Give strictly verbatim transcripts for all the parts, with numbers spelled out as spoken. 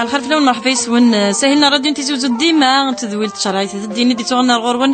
Xir fell-awen, merḥba yes-wen. Sahil n ṛṛadyu n Tizi Wezzu, dima tedwilt tcerɛit d ddin i d-ittuɣen ar ɣur-wen,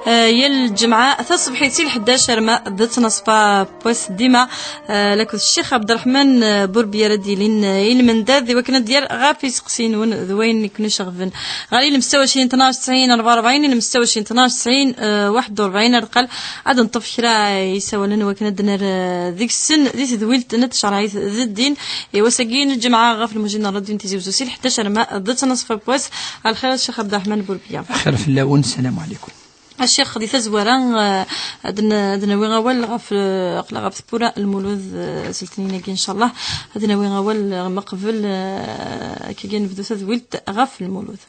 eh, yal lǧemɛa taṣebḥit si lḥeddac arma d ttnaṣfa n wass. Dima, eh, lakked Ccix Ɛebderreḥman, eh, Burbi ara d-yilin, eh, i lmendad i wakken ad d-yerr ɣef iseqsiyen-nwen d wayen i ken-iceɣben. Ɣer ilem setta u ɛecrin tnac tesɛin rebɛa u rebɛin, ilem setta u ɛecrin tnac tesɛin, eh, waḥed u rebɛin, ar deqqal ad neṭṭef kra isawalen i wakken ad d-nerr, eh, deg-sen di tedwilt n tcerɛit d ddin. I wass-agi n lǧemɛa ɣef lmujin n ṛṛadyu n Tizi Wezzu si lḥeddac arma d ttnaṣfa n wass. Ar lxir a Ccix Ɛebderreḥman Burbiya. Xir fell-awen, sslam ɛlikum. A Ccix, di tazwara, eh, ad n-, ad nawi awal ɣef, eh, aql-aɣ ɣef tewwura n Lmulud, eh, s letniyen-agi, ncallah. Ad nawi awal, eh, ma qbel, eh, akkagi ad nebdu tadwilt ɣef Lmulud.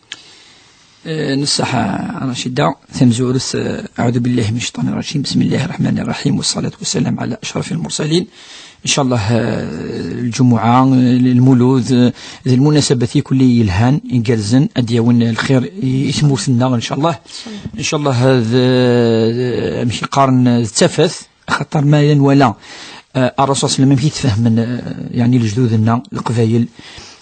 Eh, n ṣṣeḥ a Racida, tamezwarut, eh, أعوذ بالله من الشيطان الرجيم، بسم الله الرحمن الرحيم، والصلاة والسلام على أشرف المرسلين. Ncallah, eh, lǧumuɛa, eh, Lmulud, eh, d lmunasabat yakk yelhan, igerrzen, ad d-yawin lxir i, i tmurt-nneɣ, ncallah. Ncallah, eh, d, d, amek i qqaren, eh, d tafat, axaṭer ma yella nwala, eh, Ṛṛasul صلى الله عليه وسلم amek i t-fehmen, eh, yeɛni lejdud-nneɣ, Leqbayel,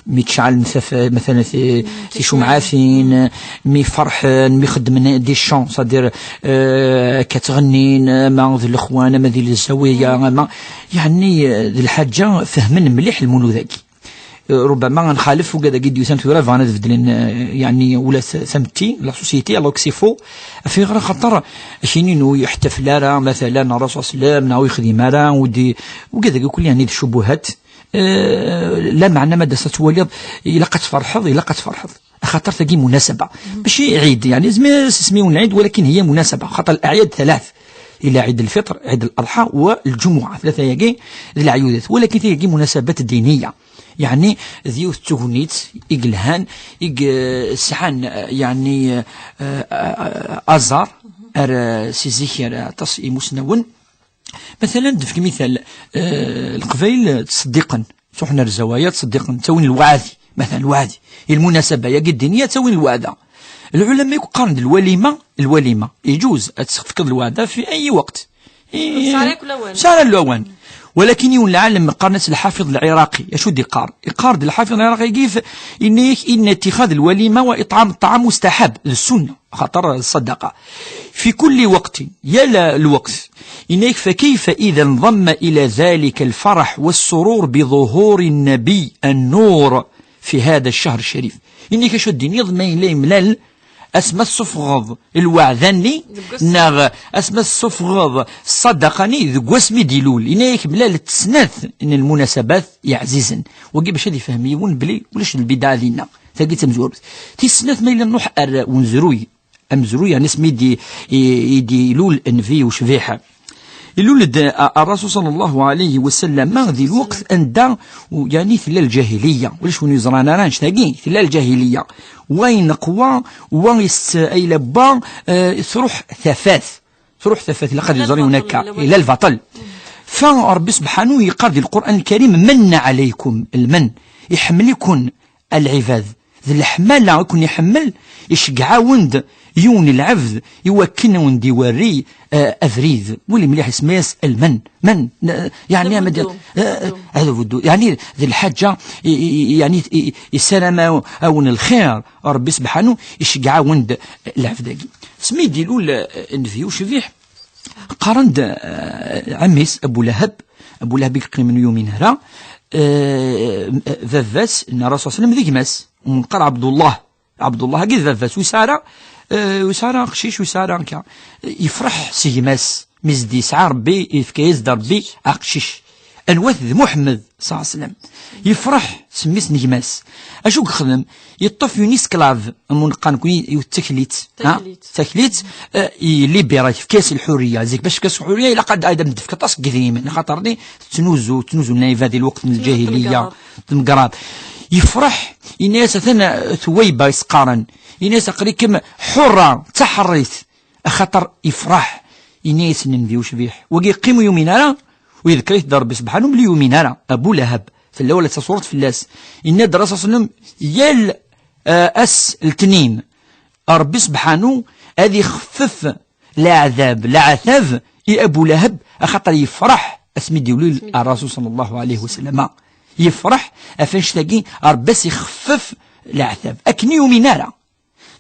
mi ttceɛlen taf-, مثلا ti-, ticumɛatin, mi ferḥen, mi xeddmen des chants, c'est-à-dire, eh, akka ttɣennin, ama d lexwan, ama di lzawiya, ama, yeɛni, eh, d lḥaǧa fehmen mliḥ Lmulud-agi. Eh, ربما ad nxalef ugad-agi d-yusan tura, bɣan ad beddlen, eh, yeɛni ula s-, tametti, la société, alors que c'est faux. Ɣef ayɣer? Axaṭer akini ur yeḥtafel ara, مثلا, Ṛṛasul صلى الله عليه وسلم, neɣ ur yexdim ara, ur d-, ugad-agi kul yeɛni d ccubuhat. Eh, lameɛna ma d-as ad twaliḍ, ilaq ad tferḥeḍ, ilaq ad tferḥeḍ. Axaṭer tagi munasaba. Mačči ɛid, yeɛni, zmir s isem-iw n lɛid, walakin هي مناسبة. Axaṭer الأعياد ثلاث. إلا عيد الفطر، عيد الأضحى، والجمعة. Tlata-agi d leɛyudat. Walakin tagi munasabat diniya. Yeɛni, d yiwet n tegnit i yelhan, i yesɛan, eh, yeɛni, eh, eh, aẓar, ar, eh, si zik ar aṭas imusnawen. مثلا, d-nefk mital, eh, Leqbayel ttṣeddiqen, ttruḥen ar zzawaya, ttṣeddiqen, ttawin lweɛdi, مثلا, lweɛdi. I lmunasaba-agi ddiniya, ttawin lweɛda. Lɛulama akk qqaren-d lwalima, lwalima. Yeǧuz ad tefkeḍ lweɛda fi أي وقت. I-, Sɛan akk lawan. Sɛan lawan. Walakin yiwen lɛalem qqaren-as Lḥafiḍ Lɛiraqi. Acu d-iqqar? Iqqar-d Lḥafiḍ Lɛiraqi, yenna-yak: إن اتخاذ الوليمة وإطعام الطعام مستحب, d ssunna. Axaṭer ṣṣadaqa. في كل وقت, yal lweqt. Yenna-yak: فكيف إذا انضم إلى ذلك الفرح والسرور بظهور النبي النور في هذا الشهر الشريف. Yenna-yak: acu ad d-tiniḍ ma yella yemlal asma tessufɣeḍ lweɛda-nni, neɣ asma tessufɣeḍ ṣṣadaqa-nni deg wasmi d-ilul? Yenna-yak: mlalet snat n lmunasabat yeɛzizen. Wagi bac ad ifhem yiwen belli ulac lbidɛa dinna. Tagi d tamezwarut. Tis snat, ma yella nruḥ ar unezruy, amezruy, yeɛni asmi d-, i, i d-ilul nnbi ucbiḥ. Ilul-d, a, Ṛṛasul صلى الله عليه وسلم di lweqt anda u-, yeɛni tella lǧahiliya. Ulac win yeẓran ara annect-agi, tella lǧahiliya. Wa ineqq wa, wa is-, ay labba, eh, truḥ tafat. Truḥ tafat, ilaq ad yeẓri win akka. Ila lbaṭel. Fa Ṛebbi subḥanu yeqqar di Lqur'an Lkarim: من عليكم, lman, iḥemmel-iken, lɛibad. D leḥmala i ken-iḥemmel, iceggeɛ-awen-d yiwen lɛebd i wakken a wen-d-iwerri, eh, abrid. Wali mliḥ isem-is lman. Man, eh, yeɛni, ama d-, eh, eh, هذا الودود. Yeɛni, d lḥaǧa, i, i, i, yeɛni, i, i, yessaram-awen lxir, Ṛebbi subḥanu, iceggeɛ-awen-d lɛebd-agi. Asmi d-ilul, eh, nnbi ucbiḥ, qqaren-d, eh, ɛemmi-s Abu Lahab, Abu Lahab i yeqqimen ur yumin ara, eh, baba-s n Ṛṛasul صلى الله عليه وسلم d gma-s, umneqqar Ɛebdullah. Ɛebdullah-agi d baba-s, ur yesɛi ara, eh, ur yesɛi ara aqcic, ur yesɛi ara akka. Yefṛeḥ s gma-s, mi s-d-yesɛa Ṛebbi, yefka-yas-d Ṛebbi aqcic. Anwa-t? D Muḥemmed صلى الله عليه وسلم. Yefṛeḥ s mmi-s n gma-s. Acu yexdem? Yeṭṭef une esclave, am uneqqar nekkni, yiwet d taklit. Ha? Taklit. Taklit, eh, yelibira, yefka-yas lḥuriya. Zik, bac tefka-s lḥuriya, ilaq ad, ad am-d-tefk aṭas n yedrimen, axaṭer-nni tettnuzu, ttnuzun lɛibad di lweqt n lǧahiliya, temgerraḍ. Yefṛeḥ, yenna-yas: atan, eh, Tuwayba i s-qqaren. Yenna-yas: aql-ikem ḥurra, d taḥeṛṛit. Axaṭer yefṛeḥ, yenna-yas nnbi ucbiḥ. Wagi yeqqim ur yumin ara, u yedker-it-id Ṛebbi subḥanu belli ur yumin ara. Abu Lahab, tella wala d tasuṛt fell-as. Yenna-d Ṛṛasul صلى الله عليه وسلم, yal, eh, ass letnin, Ṛebbi subḥanu ad ixeffef leɛdab, leɛtab i Abu Lahab, axaṭer yefṛeḥ asmi d-yulil Ṛṛasul صلى الله عليه وسلم. Yefṛeḥ ɣef annect-agi, Ṛebbi ad s-ixeffef leɛtab, akken ur yumin ara.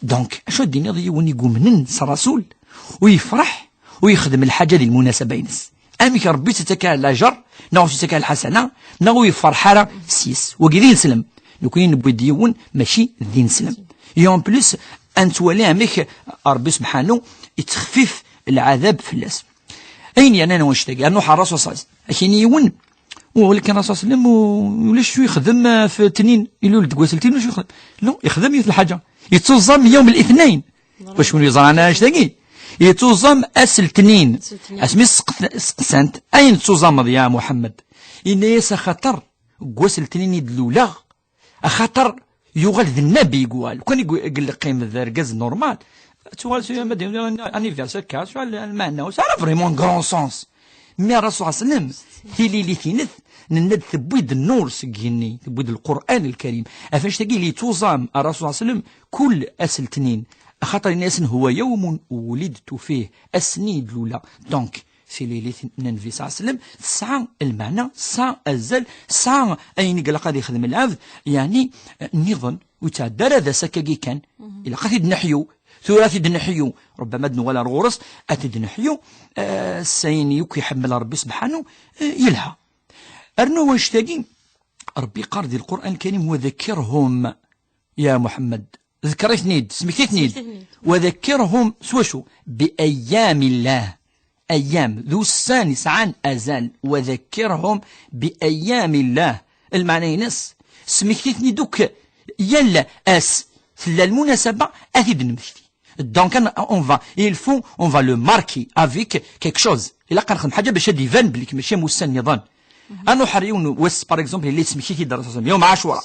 Donc, acu ad d-tiniḍ i yiwen i yumnen s Rasul, u yefreḥ, u yexdem lḥaǧa di lmunasaba-ines? Amek Rebbi yettaka lajer, neɣ ur yettaka lḥasana, neɣ ur yefreḥ ara s-yes? Wagi d ineslem. Nekni newwi-d yiwen, mačči d ineslem. Et en plus, ad nettwali amek Rebbi subḥanu yettxeffif lɛadab fell-as. Ayen yernan wanect-agi, rnu ḥer Rasul ṣṣallat. Akini yiwen, u walakin Rasul sallam, u ulac acu yexdem, eh, f tnin, ilul deg wass n tnin, ulac acu yexdem. Non, yexdem yiwet lḥaǧa. Yettuẓam yawm al-ithnayn. Wacu ur yeẓran ara annect-agi? Yettuẓam ass n letnin. Ass n letnin. Asmi s-, seqsant, ayen tettuẓameḍ ya Muḥemmed? Yenna-yas, axaṭer deg wass n letnin i d-luleɣ, axaṭer yuɣal d nnabi, yeggwal. Kan yegg-, yeqqim d argaz normal, tuɣal s ma d anniversaire, car, lmeɛna ur tesɛi ara vraiment grand sens. Mi ara Rasul sallam, tililit-ines, nenna-d tewwi-d nnur seg igenni, tewwi-d Lqur'an Lkarim. Ɣef annect-agi, li yettuẓam ar Rasul sallam kul ass n letnin, axaṭer yenna-yasen, huwa yawmun wulidtu fih, ass-nni i d-luleɣ. Donc, tililit n Nnbi ṣalla Llahu ɛalayhi wa sallam tesɛa lmeɛna, tesɛa azal, tesɛa ayen i ilaq ad ixdem lɛebd, yeɛni, eh, nniḍen, ur yettɛedda ara d ass akkagi kan. Ilaq ad t-id-neḥyu. Tura ad t-id-neḥyu, ṛebbama ad nuɣal ar ɣur-s, ad t-id-neḥyu, eh, s ayen yakk iḥemmel Ṛebbi subḥanu, eh, yelha. Rnu wanect-agi, Ṛebbi yeqqar di Lqur'an Lkarim, wa dhakkirhum, ya Muḥemmed, ḍker-iten-id, smekti-ten-id. Smekti-ten-id. Wa dhakkirhum s wacu? Bi ayyamillah. Ayyam, d ussan yesɛan azal. Wa dhakkirhum bi ayyamillah. Lmeɛna-ines, smekti-ten-id akk yal ass. Tella lmunasaba, ad t-id-nmekti. Donc, on, on va, il faut, on va le marquer avec quelque chose. Ilaq ad nexdem ḥaǧa bac ad d-iban belli mačči am ussan nniḍen. Ad nuḥer yiwen wass, par exemple, yella yesmekti-t-id Rasul sallam, yawm Ɛacura.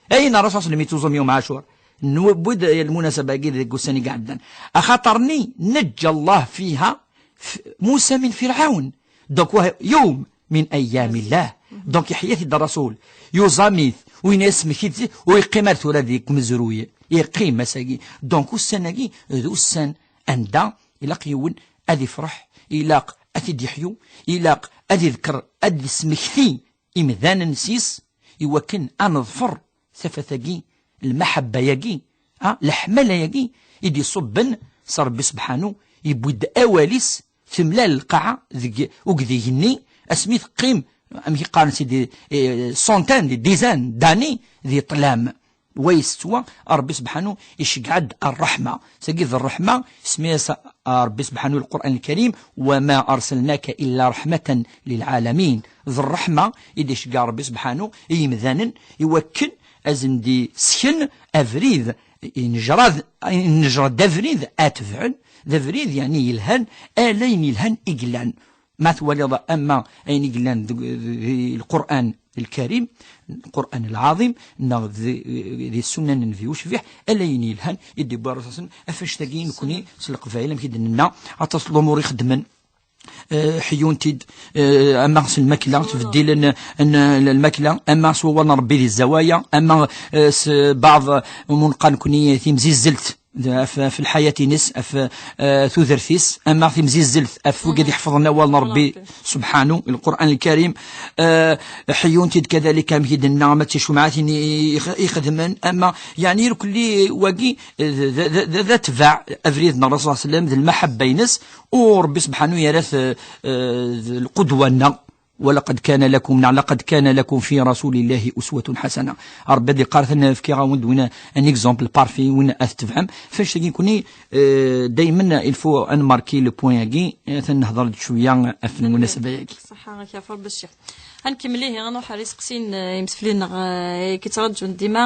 Ayen Rasul sallam yettuẓum yawm Ɛacura. Newwi-d lmunasaba-agi deg ussan i iɛeddan. Axaṭer-nni, neǧǧa Allah fiha f-, Musa min Firɛawn. Donc, wa yawm min ayyamillah. Donc, yeḥya-t-id Rasul. Yuẓam-it, u yenna-yas smekti-t, u yeqqim ar tura deg umezruy. Yeqqim ass-agi. Donc, ussan-agi d ussan anda ilaq yiwen ad ifreḥ, ilaq ad t-id-yeḥyu, ilaq ad iḍker, ad d-ismekti imdanen s-is, iwakken ad neḍfer tafat-agi, lmaḥebba-yagi, ha, leḥmala-yagi i d-iṣubben s Ṛebbi subḥanu, yewwi-d awal-is, temlal lqaɛa deg ugdeg-nni, asmi teqqim, amek i qqaren, c'est des, eh, centaines, des dizaines d'années di ṭṭlam. Wa yessetwa, Ṛebbi subḥanu iceggeɛ-d ṛṛeḥma. Tagi d ṛṛeḥma, ismi-as Ṛebbi subḥanu di Lqur'an Lkarim, وما أرسلناك إلا رحمة للعالمين. D ṛṛeḥma i d-iceggeɛ Ṛebbi subḥanu i yimdanen, iwakken ad sen-d-isken abrid, inejra d, inejra d abrid ad tebɛen, d abrid, yeɛni, yelhan, ala ayen yelhan i yellan. Ma twaliḍ ama ayen i yellan deg, di Lqur'an Lkarim, Lqur'an Lɛaḍim, neɣ di, di Ssunna n Nnbi ucbiḥ, ala ayen yelhan i d-yewwi Ṛṛasul, ɣef annect-agi nekni s Leqbayel, amek i d-nenna, aṭas n lumuṛ i xeddmen, eh, ḥeyyun-t-id, eh, ama s lmakla, tbeddilen n, n lmakla, ama s wawal n Ṛebbi di zzawaya, ama, eh, s baɛḍ umunqa nekni timzizzelt, ɣef, ɣef lḥayat-ines, ɣef, eh, tudert-is, ama timzizzelt ɣef wigad iḥefḍen awal n Ṛebbi subḥanu, Lqur'an Lkarim, eh, ḥeyyun-t-id kadalik, amek i d-nenna, ama d ticumɛatin i, i, i xedmen, ama, yeɛni, irkelli wagi, eh, d, d, d, d atbaɛ abrid n Ṛṛasul ṣalla Llahu ɛalayhi wa sallam, d lmaḥebba-ines, u Ṛebbi subḥanu yerra-t, eh, eh, d lqudwa-nneɣ. ولقد كان لكم، نعم، لقد كان لكم في رسول الله أسوة حسنة. Ṛebbi ad iqqar, atan fkiɣ-awen-d win un exemple parfait, win ad tebɛem. F annect-agi nekni, eh, daymen, il faut ad nmarki le point-agi, eh, atan nehḍer-d cwiya ɣef lmunasaba-agi. Ṣaḥa, ɣef Ṛebbi ccix. Ad nkemmel ihi, ad nruḥ ar iseqsiyen, eh, imseflin-nneɣ, eh, i k-ittṛaǧun dima.